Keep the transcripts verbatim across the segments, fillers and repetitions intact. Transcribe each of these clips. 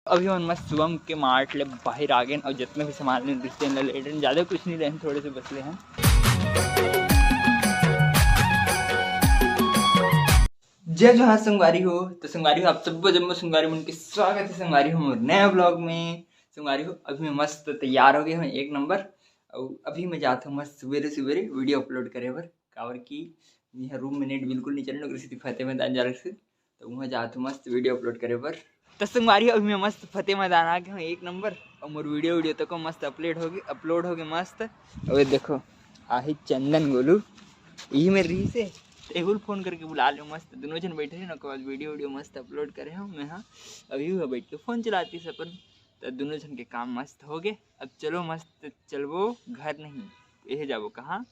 अभी हमन मस्त शुभम के मार्ट ले बाहर आ गेन, अउ जितना भी सामान लेन रिहिस तेन ला ले डरेन। ज्यादा कुछ नहीं लेन, थोड़े से बस ले हन। जय जोहार संगवारी हो। तो संगवारी हो, आप सब्बो जम्मो संगवारी मन के स्वागत है संगवारी हो मोर नया ब्लॉग में। संगवारी हो, अभी मैं मस्त तैयार हो गए हूँ एक नंबर, और अभी मैं जात हूँ मस्त सुबेरे सुबेरे वीडियो अपलोड करे बर, काबर कि यहाँ रूम में नेट बिल्कुल नहीं चलने, ओकरे सेती फतेह मैदान जा रहे, तो वहाँ जात हूँ मस्त वीडियो अपलोड करे बर। तो संगवारी हो, अभी मैं मस्त फतेह मैदान आ गया हूँ एक नंबर, और मोर वीडियो वीडियो तको मस्त अपलोड हो गए, अपलोड हो गए मस्त। अबे देखो, आही चंदन गोलू, यही में रही से टेबुल फोन करके बुला लो मस्त, दोनों जन बैठे रहे ना, ओकर बाद वीडियो वीडियो मस्त अपलोड करे हूँ मैं। हाँ, अभी वो बैठ के फोन चलाती से अपन, तो दोनों जन के काम मस्त हो गए। अब चलो मस्त चलबो घर नहीं, यही जाबो कहाँ,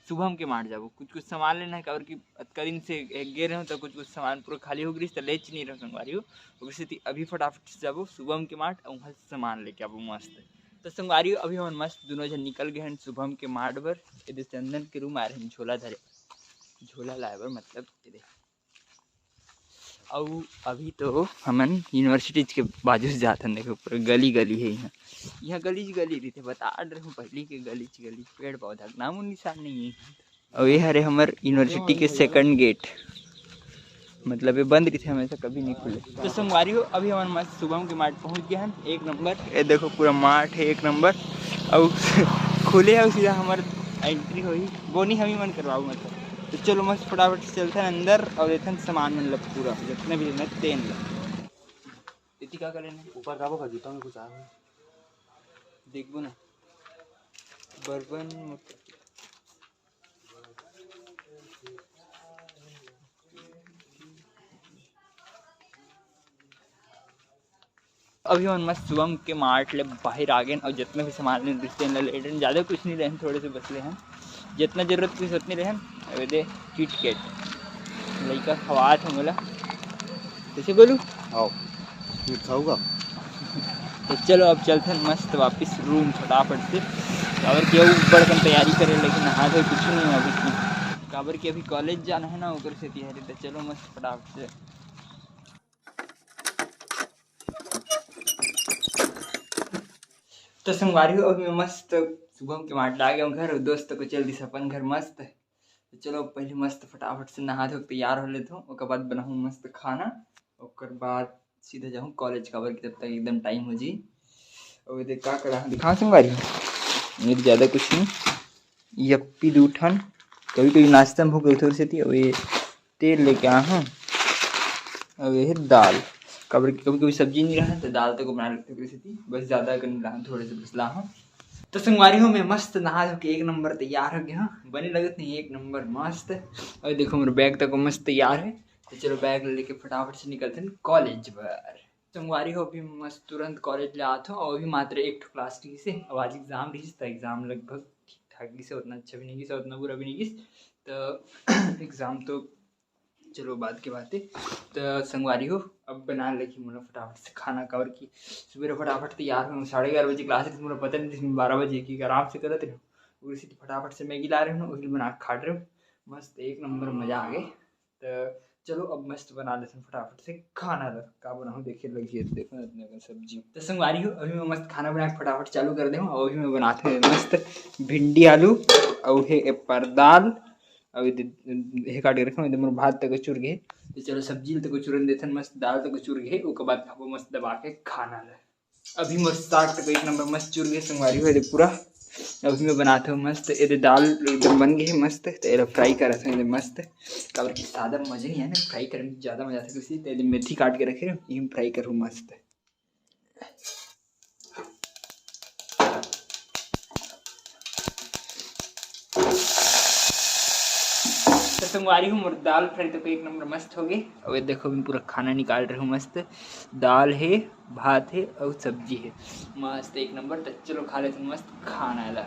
शुभम के मार्ट जाबो, कुछ कुछ सामान लेना है, काबर कि अतका दिन से गे रहे हो तो कुछ कुछ सामान पूरा खाली हो गई, तो लेच नहीं रहो संगवारी हो, ओकर सेती अभी फटाफट से जाबो शुभम के मार्ट और वहाँ से सामान लेके आबो मस्त। तो संगवारी हो, अभी हमन मस्त दोनों जन निकल गए हैं शुभम के मार्ट बर। ये दे चंदन के रूम आ रहे हैं झोला धरे, झोला लाए बर, मतलब ये दे। अउ अभी तो हमन यूनिवर्सिटी के बाजू से जात हन, देखो पूरा गली गली है यहाँ, यहाँ गली गली रहिथे, बता रहे हूँ पहली के गली गली, पेड़ पौधा के नामो निशान नहीं है। अउ ये हरे हमर यूनिवर्सिटी के सेकंड गेट, मतलब ये बंद रहिथे हमेशा, कभी नहीं खुले। तो संगवारी हो, अभी हमन मस्त शुभम के मार्ट पहुँच गए हन, एक नंबर। ये देखो पूरा मार्ट है एक नंबर, अउ खुले है सीधा हमर एंट्री होही, बोनी हमी मन करवाऊ मतलब। तो चलो मस्त फटाफट से चलथन अंदर और लेथन सामान मन ला पूरा, जितना भी लेना है तेन ला। इति का कर लेना? ऊपर जाबो का जूता में कुछ आ रहा है। देखबो ना। बर्बन मोट-, अभी हमन मस्त शुभम के मार्ट ले बाहर आ गेन, और जितना भी सामान लेन रिहिस तेन ला ले डरेन। ज्यादा कुछ नहीं लेन, थोड़े से बस ले हन, जितना जरूरत रहिस उतनी ले हन। अबे दे, किटकैट, लइका खवात हे मोला। कैसे बोलू? आओ, ये खाऊंगा। तो चलो अब चलथन मस्त वापस रूम फटाफट से, काबर कि अउ बड़कन तैयारी करे, लेकिन नहा धोए कुछ नहीं हुआ अभी की, काबर कि अभी कॉलेज जाना है ना, ओकर सेती हरे। तो चलो मस्त फटाफट से। तो संगवारी हो, अभी मैं मस्त शुभम के मार्ट ला गया हूँ घर, दोस्त को चल दिस अपन घर मस्त। तो चलो पहले मस्त फटाफट से नहा धो के तैयार हो लेता हूँ, ओकर बाद बनाहूँ मस्त खाना, ओकर बाद सीधा जाहूँ कॉलेज, काबर कि तब तक एकदम टाइम हो जी। और ये देख का करा दिखा संगवारी हो, ये ज्यादा कुछ नहीं, यप्पी दू ठन, कभी कभी नाश्ता में भूख लगथे ओकर सेती। और ये तेल लेके आए हूँ, और ये दाल, काबर कि कभी कभी सब्जी नहीं रहा तो दाल तको बना लेथे ओकर सेती, बस ज्यादा कर नहीं लाहूँ, थोड़े से बस लाहूँ। तो संगवारी हो, मैं मस्त नहा धो के एक नंबर तैयार हो गया हूँ, बने लगत नहीं एक नंबर मस्त। और देखो मेरे बैग तको मस्त तैयार है, तो चलो बैग लेके फटाफट से निकलते हैं कॉलेज बर। संगवारी हो, अभी मस्त तुरंत कॉलेज ले आत हो, और अभी मात्र एक ठो क्लास रहिस हे, और आज एग्जाम रहिस, तो एग्जाम लगभग ठीक ठाक गिस, उतना अच्छा भी नहीं गिस, उतना बुरा भी नहीं गिस। तो एग्जाम तो चलो बाद के बात है। तो संगवारी हो, अब बना लगी मोला फटाफट से खाना, काबर कि सुबह फटाफट तैयार हूँ, साढ़े ग्यारह बजे क्लास रहिस, मोला पता नहीं रहिस, बारह बजे की आराम से करत रहे, उसी फटाफट से मैगी ला रहे हूँ, वही बना के खा रहे हूँ, मस्त एक नंबर मजा आ गए। तो चलो अब मस्त बना लेथन फटाफट से खाना ला। का बनाहूँ देखे लगी, देखो इतने का सब्जी। तो संगवारी हो, अभी मैं मस्त खाना बना के फटाफट चालू कर दे हूँ। और अभी मैं बनाते हैं मस्त भिंडी आलू और हे ए पर दाल। और ये दे-, हे काट के रखे हूँ, ये दे मोर भात तक चुर गए। तो चलो सब्जी तक चुरन देथन, मस्त दाल तक चुर गए, ओकर बाद खाबो मस्त दबा के खाना ला। अभी मोर साग तक एक नंबर मस्त चुर गए संगवारी हो, ये दे पूरा। अभी मैं बनाते हूँ मस्त, ये दे दाल एकदम बन गई है मस्त, तो ये फ्राई करत हूँ ये दे मस्त, काबर कि सादा मजा नहीं है ना, फ्राई करने में ज्यादा मजा आता है, तो ये दे मेथी काट के रखे हूँ, ये फ्राई करूँ मस्त। तो संगवारी हो, मोर दाल फ्राई तो एक नंबर मस्त हो गई। अब ये देखो, मैं पूरा खाना निकाल रहे हूँ मस्त। दाल है, भात है और सब्जी है, मस्त एक नंबर। तो चलो खा लेते हैं मस्त खाना ला।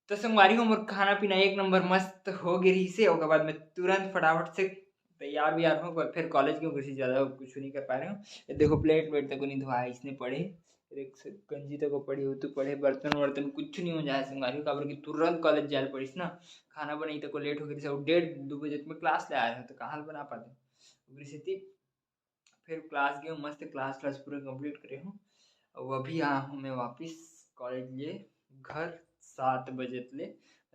तो संगवारी हो, मोर खाना पीना एक नंबर मस्त हो गए रहिस हे। ओकर बाद मैं तुरंत फटाफट से तैयार वैयार हूँ, पर फिर कॉलेज के वजह से ज्यादा कुछ नहीं कर पा रहे हूँ। ये देखो प्लेट वेट तक नहीं धोआ है, इसने पड़े, एक से गंजी तक पड़ी हो तो पड़े, बर्तन वर्तन कुछ नहीं हो जाए संगवारी हो, काबर कि तुरंत कॉलेज जाए पड़िस ना, खाना बनाई तक लेट हो गई, डेढ़ दो बजे तक मैं क्लास ले आ रहे हूँ, तो कहाँ बना पाते, ओकरे सेती फिर क्लास गए हूँ, मस्त क्लास क्लास पूरा कंप्लीट करे हूँ। अब अभी आया हूँ मैं वापस कॉलेज ले घर सात बजे ले,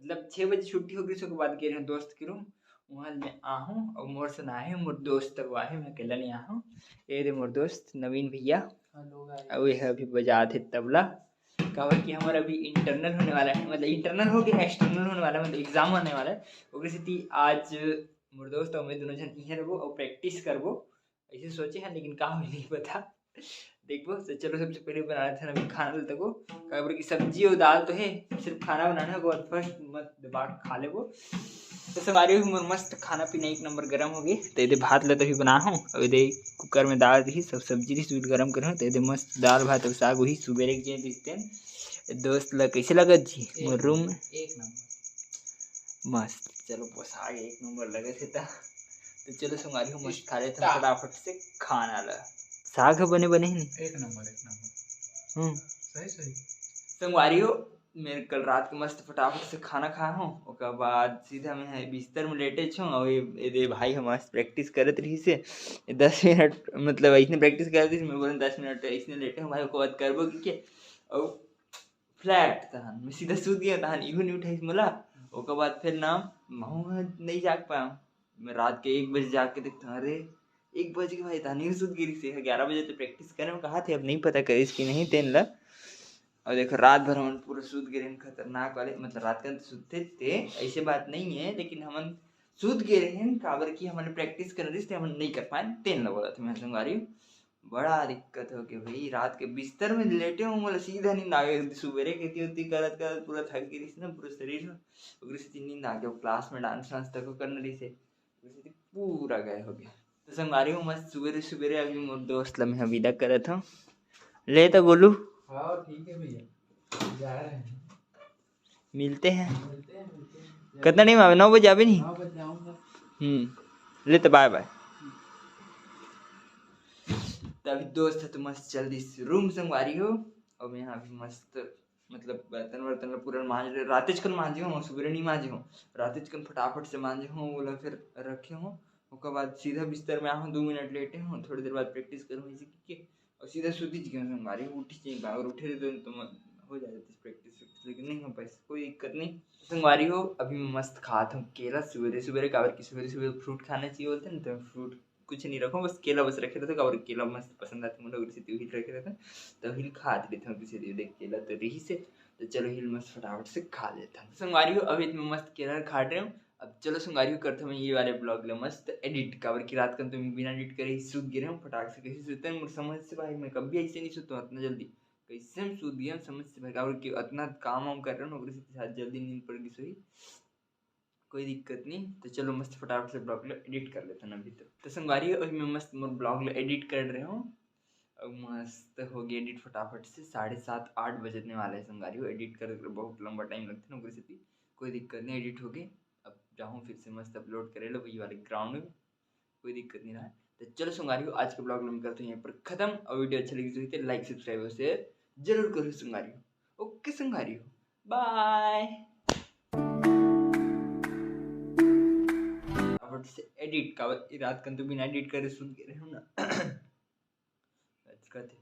मतलब छः बजे छुट्टी हो गई, उसके बाद गए रहे दोस्त के रूम। वहाँ मैं आहूँ और मोर से ना आहे मोर दोस्त तक आहे, मैं अकेला नहीं आहूँ। ये दे मोर दोस्त नवीन भैया। हेलो गाइस। अब ये अभी बजात हे तबला, काबर कि हमारा अभी इंटरनल होने वाला है, मतलब इंटरनल हो गया, एक्सटर्नल होने वाला है, मतलब एग्जाम होने वाला है। ओकर सेती आज मोर दोस्त और मैं दोनों जन इहें रहबो और प्रैक्टिस करबो, ऐसे सोचे हैं, लेकिन का होही नहीं पता। देखबो। तो चलो, सबसे पहले बना लेते हैं अभी खाना तको, काबर कि सब्जी और दाल तो है, सिर्फ खाना बनाना है। ओकर बाद फर्स्ट मस्त दबा के खा लेबो। तो संगवारी हो, मोर मस्त खाना पीना एक नंबर गरम हो गई। तो एदे भात ला तो अभी बना हूँ, अब एदे कुकर में दाल रही, सब सब्जी रही, सूट गरम करे हूँ। तो एदे मस्त दाल भात और साग वही सुबेरे के जे रिहिस तेन। दोस्त ला कैसे लगत जी मोर रूम में? एक नंबर। मस्त। चलो, वो साग एक नंबर लगे थे ता। तो चलो संगवारी हो, मस्त खा लेते हैं फटाफट से खाना ला। साग ह बने बने ही नहीं। एक नंबर, एक नंबर। हम्म। सही, सही। संगवारी हो, मैं कल रात के मस्त फटाफट से खाना खाया हूँ, ओकर बाद सीधा मैं बिस्तर में लेटे छूँ। और ये, ये दे भाई हम मस्त प्रैक्टिस करत रहिस हे, ये दस मिनट, मतलब ऐसने प्रैक्टिस करत रहिस, मैं बोले दस मिनट ऐसने लेटे हूँ भाई, ओकर बाद करबो कि के। और फ्लैट तहन मैं सीधा सूत गया, तहन इहू नहीं उठाइस मोला। ओकर बाद फिर ना महू ह नहीं जाग पाया, मैं रात के एक बजे जाग के देखता हूँ, अरे एक बज के भाई, तहन इहू सूत गिरिस हे। ग्यारह बजे तो प्रैक्टिस करे में कहा थे, अब नहीं पता करिस कि नहीं तेन ला। और देखो, रात भर हमन पूरा सूत गिरे हन, खतरनाक वाले, मतलब रात के अंदर सूते थे, ऐसे बात नहीं है, लेकिन हमन सूत गिरे हन, काबर कि हमन प्रैक्टिस कर रहिस थे, हमन नहीं कर पाए, तेन ला बोला था मैं संगवारी। बड़ा दिक्कत हो गया भाई, रात के बिस्तर में लेटे हूँ, मोला सीधा नींद आ गया। सुबेरे खेती होती करत करत पूरा थक गिरिस ना पूरा शरीर, ओकरे सेती नींद आ गया। क्लास में डांस वांस तको करना रहिस हे, ओकरे सेती पूरा गए हो गया। तो संगवारी हो, मस्त सुबेरे सुबेरे अभी मोर दोस्त ला मैं विदा करत हूँ। ले तो गोलू। हाँ, ठीक है भैया, जा रहे हैं। मिलते हैं। मिलते हैं, मिलते हैं। कतना टाइम आवे? नौ बजे आवे नहीं? नौ बजे आऊँगा। हम्म, ले तो बाय बाय। तो अभी दोस्त ह तो मस्त चल दिस रूम संगवारी हो, और मैं अभी मस्त, मतलब बर्तन वर्तन ला पूरा मांज ले, रातेच कन मांजे हूँ, सुबेरे नहीं मांजे हूँ, रातेच कन फटाफट से मांजे हूँ, ओला फिर रखे हूँ। ओकर बाद सीधा बिस्तर में आहूँ, दो मिनट लेटे हूँ, थोड़ी देर बाद प्रैक्टिस करूँ इसी के, और सीधा सूती जी के संगवारी उठी चाहिए, अगर उठे रहते तो मैं हो जाती प्रैक्टिस वैक्टिस, लेकिन नहीं हो पाई, कोई दिक्कत नहीं। संगवारी हो, अभी मैं मस्त खात हूँ केला सुबेरे सुबेरे, काबर कि सुबेरे सुबेरे फ्रूट खाना चाहिए बोलते हैं ना, तो फ्रूट कुछ नहीं रखूँ, बस केला बस रखे रहते, काबर केला मस्त पसंद आते मोला, ओकरे सेती उही रखे रहते, तो उही खात रहते हूँ। किसी देख केला तो रहिस हे, तो चलो हिल मस्त फटाफट से खा लेता हूँ। संगवारी हो, अभी तो मैं मस्त केला खा रहे हूँ। अब चलो संगवारी हो, करता हूँ मैं ये वाले ब्लॉग ले मस्त एडिट, काबर कि रात कन तो मैं बिना एडिट करे ही सूत गिरे हूँ, फटाक से कैसे सूते हैं, मोर समझ से भाई मैं कभी ऐसे नहीं सूता हूँ इतना जल्दी। कैसे हम सूत गए हम समझ से भाई, काबर कि इतना काम वाम कर रहे हो ना, ओकरे से शायद जल्दी नींद पड़ गई सोई। कोई दिक्कत नहीं। तो चलो मस्त फटाफट से ब्लॉग ला एडिट कर लेते हैं अभी तो। तो संगवारी हो, अभी मैं मस्त मोर ब्लॉग ला एडिट कर रहे हूँ। अब मस्त हो गया एडिट फटाफट से, साढ़े सात आठ बजने वाला है संगवारी हो। एडिट करे के बहुत लंबा टाइम लगता है ना, ओकरे सेती कोई दिक्कत नहीं, एडिट हो गई। अब जाऊँ फिर से मस्त अपलोड करे लो वही वाले ग्राउंड में, कोई दिक्कत नहीं रहा। तो चलो संगवारी हो, आज के ब्लॉग ला मैं करता हूँ यहाँ पर खत्म, और वीडियो अच्छा लगी तो लाइक सब्सक्राइब और शेयर जरूर करो संगवारी हो। ओके संगवारी हो, बाय। फटाफट से एडिट का, रात कन तो बिना एडिट करे सूत गए रहे हो ना। अच्छा, कथे।